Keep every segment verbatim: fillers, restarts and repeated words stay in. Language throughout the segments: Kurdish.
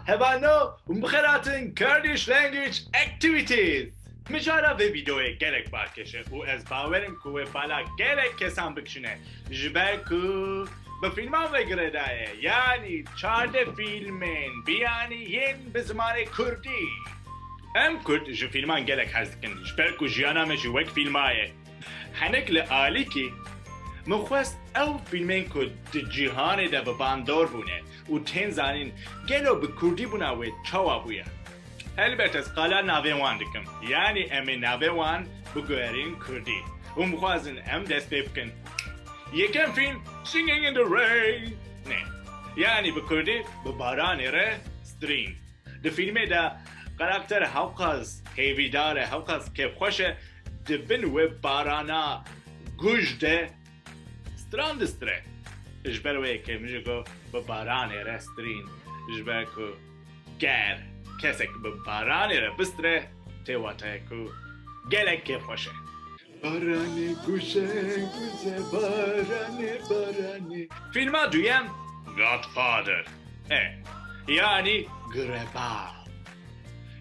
Hevalno, hûn bi xêr hatin Kurdish Language Activities. Mijara vê vîdeoyê gelek balkêş e û ez bawer im ku wê bala gelek kesan bikişîne. Ji ber ku bi fîlman ve girêdaye, yanî çardeh fîlmên biyanî yên bi zimanê kurdî. Em kurd ji fîlman gelek hez dikin, ji ber ku jiyana me jî wek fîlma ye. Hinek li alîkî min xwest ew fîlmên ku di cîhanê de bi bandor bûne û tên zanîn, gelo bi kurdî bûna wê çawa bûye? Helbet ez qala navê wan dikim. Yanî em ê navê wan biguherîn kurdî. Hûn bixwazin em dest pê bikin. Yekem fîlm Singing in the Rain e. Yanî bi kurdî bi baranê re strîn. Di fîlmê de karakter hewqas hêvîdar e, hewqas kêfxweş e, di bin wê barana guj de stran distire. Ji ber wê yekê min jî got bi baranê re strîn. Ji ber ku ger kesek bi baranê re bistire, tê wateyê ku gelek kêfxweş e. Baranê guje, guje, baranê, baranê. Fîlma duyem Godfather e. Yanî girebav.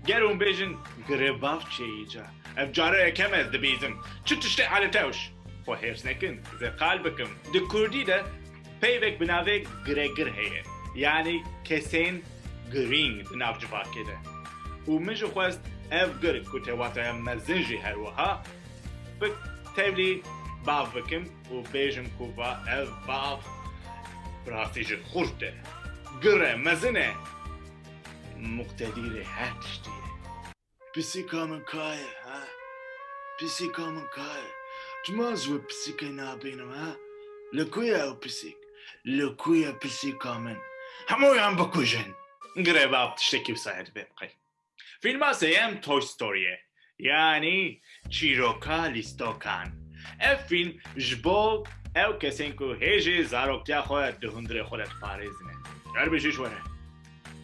Ger hûn bêjin girebav çi ye îca? Ev cara yekem ez dibîzim. Çi tiştê eletewş? Xwe hêrs nekin, ez ê qal bikim. Di kurdî de peyvek bi navê giregir heye. Yanî kesên girîng di nav civakê de. Û min jî xwest ev gir ku tê wateya mezin jî her wiha bi tevlî bav bikim û bêjim ku va ev bav bi rastî jî xurt e. Gir e, mezin e. Muqtedîrê her tiştî ye. Pisîka min ka ye, ha? Pisîka min ka ye? Çima ez wê pisîkê nabînim, ha? Li ku ye ew pisîk? Li ku ye pisîka min? Hemûyan bikujin. Girebav tiştekî wisa ye, divê biqey. Fîlma sêyem Toy Story ye. Yanî çîroka lîstokan. Ev fîlm ji bo ew kesên ku hê jî zaroktiya xwe di hundirê xwe de diparêzine. Her bijî ji we re.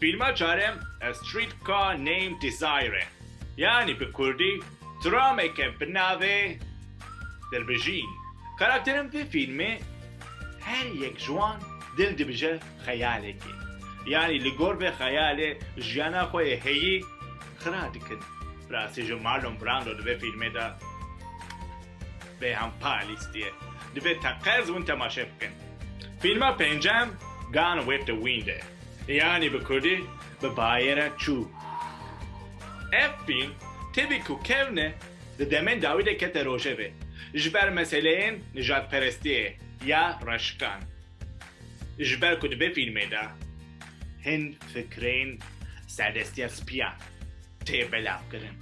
Fîlma çarem A Streetcar Named Desire e. Yanî bi kurdî trameke bi navê Dilbijîn. Karakterên vê fîlmê her yek ji wan dil dibije xeyalekê. Yanî li gor vê xeyalê jiyana xwe yê heyî xira dikin. Bi rastî jî Marlon Brando di vê fîlmê de bêhempa lîstiye. Divê teqez hûn temaşe bikin. Fîlma pêncem Gone with the Wind e. Yanî bi kurdî bi bayê re çû. Ev fîlm tevî ku kevne di demên dawî de kete rojevê. Ji ber meseleyên nijadperestiyê ya reşikan. Ji ber ku di vê fîlmê de hin fikrên serdestiya spiyan tê belavkirin.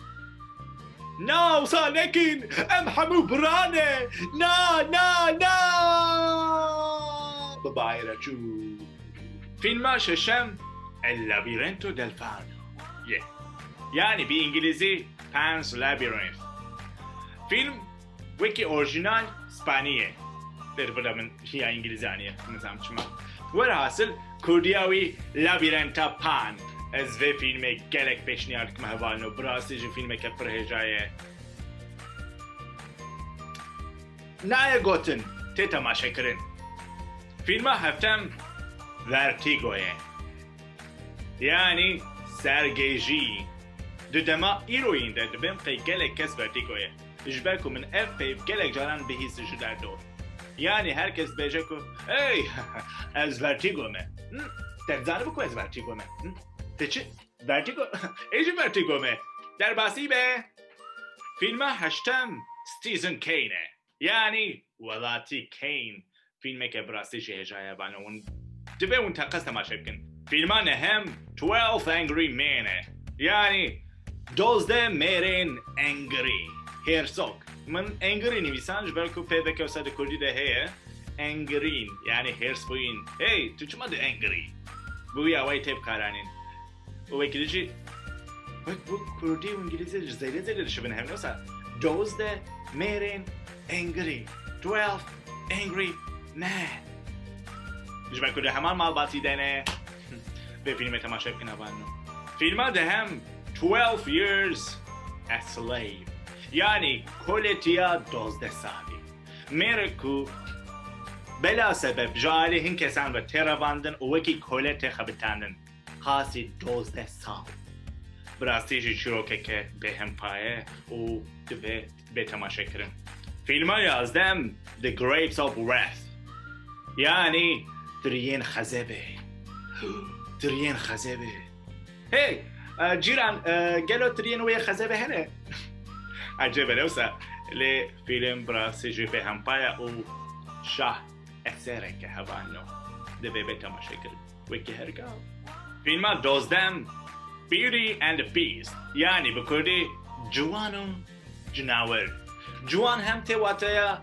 Na, wisa nekin! Em hemû bira ne! Na, na, na! Bi bayê re çû. Fîlma şeşem El Labirinto del Fauno ye. Yanî bi îngilîzî Pan's Labyrinth. Fîlm wekî orjînal spanî ye. Lê di vir de min ya îngilîzî aniye, nizam çima. Werhasil, kurdiya wî Labirenta Pan. Ez vê fîlmê gelek pêşniyar dikim hevalino. Bi rastî jî fîlmeke pir hêja ye. Nayê gotin, tê temaşekirin. Fîlma heftem Vertigo ye. Yanî sergêjî. Di dema îroyîn de dibêm qey gelek kes vertigo ye. Ji ber ku min ev peyv gelek caran bihîst ji derdor. Yanî her kes dibêje ku, "Ey, ez vertigo me." Hm, te dizanibû ku ez vertigo me? Hm? Te çi? Vertigo? Ê jî vertigo me. Derbasî be. Fîlma heştem Citizen Kane e. Yanî Welatî Kane. Fîlmeke bi rastî jî hêja ye, hevalno, hûn divê hûn teqez temaşe bikin. Fîlma nehem Twelve Angry Men e. Yanî dozdeh mêrên engirî, hêrsok. Min engirî nivîsan ji ber ku peyveke wisa di kurdî de heye. Engirîn, yanî hêrsbûyîn. Hey, tu çima di engirî? Bi wî awayî tê bikaranîn. Û wekî din jî wek bi kurdî û îngilîzî ji zêde zêde dişibin hev, ne wisa dozdeh mêrên engirî, twelve angry men. Ji ber ku di heman malbatî de ne. Vê fîlmê temaşe bikin, hevalno. Fîlma dehem Twelve Years a Slave. Yanî koletiya dozdeh salî. Mêrek ku Bela sebeb ji alî hin kesan ve tê revandin û wekî kole tê xebitandin. Qasî dozdeh sal. Bi rastî jî çîrokeke bêhempa ye û divê bê temaşekirin. Fîlma yazdem, The Grapes of Wrath. Yanî Tiriyên Xezebê. Tiriyên Xezebê. Hey, e, cîran, e, gelo tiriyên wê xezebê hene? Ecêb e, ne wisa? Lê fîlm bi rastî jî bêhempa ye û şah esereke hevalno. Divê bê temaşekirin. Wekî her gal. Fîlma dozdem, Beauty and the Beast. Yanî bi kurdî Ciwan û Cinawir. Ciwan hem tê wateya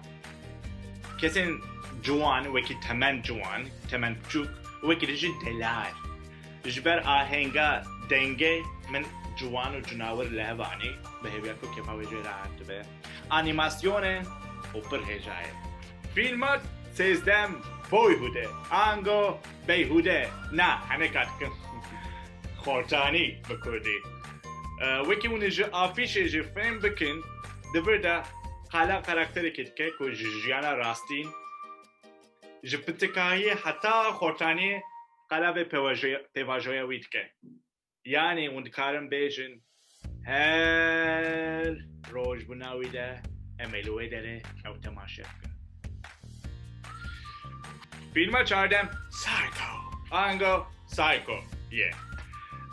kesên ciwan, wekî temen ciwan, temen biçûk, wekî jî delal. Ji ber ahenga dengê min ciwan û cinawir li hev anî, bi hêviya ku kêfa wê jê rehat dibe. Anîmasyon e û pir hêja ye. Fîlma sêzdem, Boyhude, ango Beyhude, na, heneka dikin. Xortanî bi kurdî. E, wekî hûn ji afîşê jî fêm bikin, di vir de qala karakterekî dike ku ji jiyana rastî, ji pitikayiyê heta xortaniyê qala vê pêvajoya, pêvajoya wî dike. Yanî hûn dikarin bêjin, her roj bûna wî de em ê li wê derê ew temaşe bikin. Fîlma çardem, Psycho. Ango Psycho ye.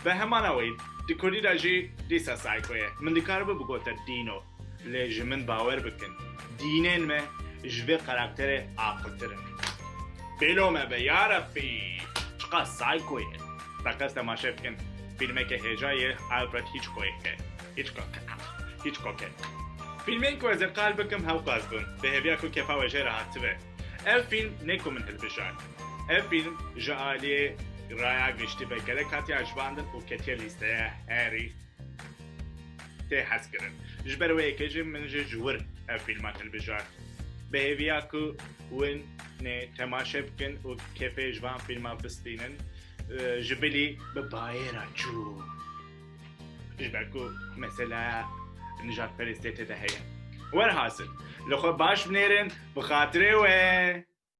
Bi hemana wê, di kurdî de jî dîsa Psycho ye. Min dikaribû bigote Dîno. Lê ji min bawer bikin, dînên me ji vê karakterê aqiltir in. Bêlo me be, ya Rebbî, çiqas Psycho ye. Teqez temaşe bikin. Fîlmeke hêja yê Alfred Hitchcockê. Hitchcock. Hitchcockê. Fîlmên ku ez ê qal bikim hewqas bûn. Bi hêviya ku kêfa we jê re hatibe. Ev fîlm ne ku min hilbijart. Ev fîlm ji aliyê raya giştî ve gelek hatiye ajibandin û ketiye lîsteya herî tê hezkirin. Ji ber wê yekê jî min jî ji wir ev fîlman hilbijart. Bi hêviya ku hûn nê temaşe bikin û kêfê ji van fîlman bistînin, e, ji bilî bi bayêra çû. Ji ber ku meselaya nijadperestiyê tê de heye. Werhasil, li xwe baş binêrin, bi xatirê we.